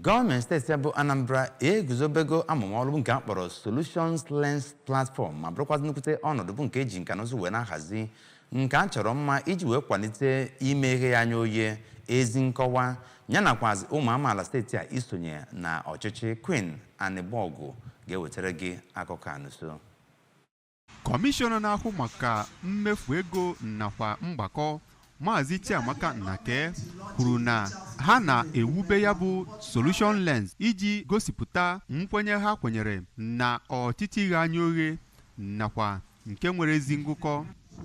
Gọọmenti steeti ya bụ Anambra eguzobego amụma ọrụ bụ nke a kpọrọ Solutions Lens Platform, ma bụrụkwazị nnukwute ọnọdụ bụ nke eji nka na ụzụ wee na-ahazi, nke a chọrọ mma iji wee kwalite imeghe ya anya oye, ezi nkọwa, ya nakwazi ụmụ amaala steeti a isonye na ọchịchị. Queen Anịgbọgụ ga-ewetara gị akụkọ a n'uso. Kọmishọna na-ahụ maka mmefu ego nakwa mgbakọ, Maazị Chiamaka Nnake, kwuru na ha na-ewube ya bụ Solution Lens iji gosipụta nkwenye ha kwenyere na ọchịchị ghe anya oghe nakwa nke nwere ezi ngụkọ.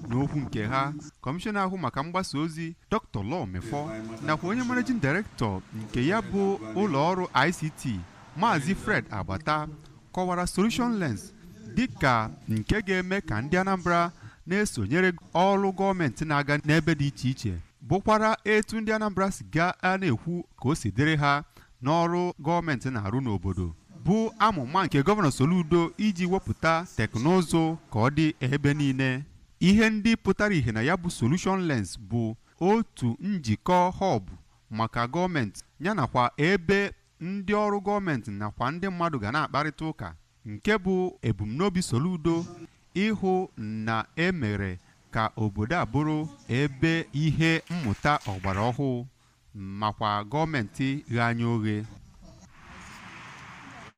N'okwu nke ha, kọmishọna ahụ maka mgbasa ozi, Dr. Law Mefor, nakwa onye managing director nke ya bụ ụlọ ọrụ ICT, Maazị Fred Agbata, kọwara Solution Lens dịka nke ga-eme ka ndị Anambra na-esonyere ọrụ gọọmenti na-aga n'ebe dị iche iche, bụkwara etu ndị Anambra si ga a na-ekwu ka o si dịrị ha n'ọrụ gọọmenti na-arụ n'obodo, bụ amụma nke Gọvanọ Soludo iji wepụta teknụzụ ka ọ dị ebe niile. Ihe ndị pụtara ìhè na ya bụ Solution Lens bụ otu njikọ hub maka gọọmenti, ya nakwa ebe ndị ọrụ gọọmenti nakwa ndị mmadụ ga na-akparịta ụka, nke bụ ebumnobi Soludo ịhụ na emere ka obodo a bụrụ ebe ihe mmụta ọgbara ọhụụ makwa gọọmenti ghe anya oghe.